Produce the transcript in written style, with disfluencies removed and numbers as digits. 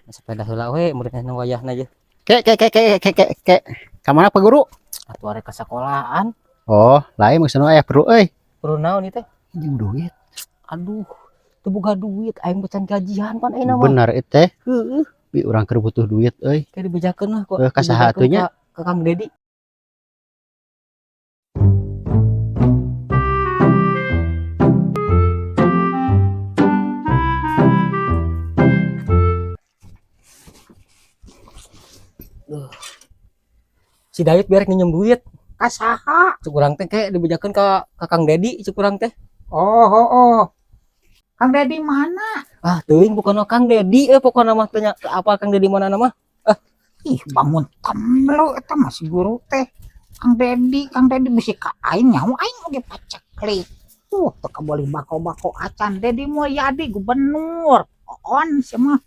Sepeda heula we meureun anu wayahna ye. Ke ke ke ke ke ke ke. Ka mana Pak Guru? Atuh arek ka sekolahan. Oh, lain maksudna aya perlu euy. Perlu naon ieu teh? Jeung duit. Aduh, teu boga duit aing bocan gajian pan ayeuna mah. Bener itu teh. Heeh. Bi urang keur butuh duit euy. Kayak dibejakeun lah kok. Eh, ka saha atuh nya? Ka Kang Dedi. Duh. Si Dayut biar nginjem duit. Ka saha? Cuk urang teh kayak dibejakeun ka Kang Dedi cuk urang teh. Oh, oh, oh. Kang Dedi mana? Ah, teuing pokona Kang Dedi pokona mah teh nya. Apa Kang Dedi mana nama? Ah. Ih, bangun temlo eta mah si guru teh. Kang Dedi, Kang Dedi bisi ka aing nyaho aing oge paceklik. Teu kaboleh bako-bako acan Dedi Mulyadi gubernur. On sia mah.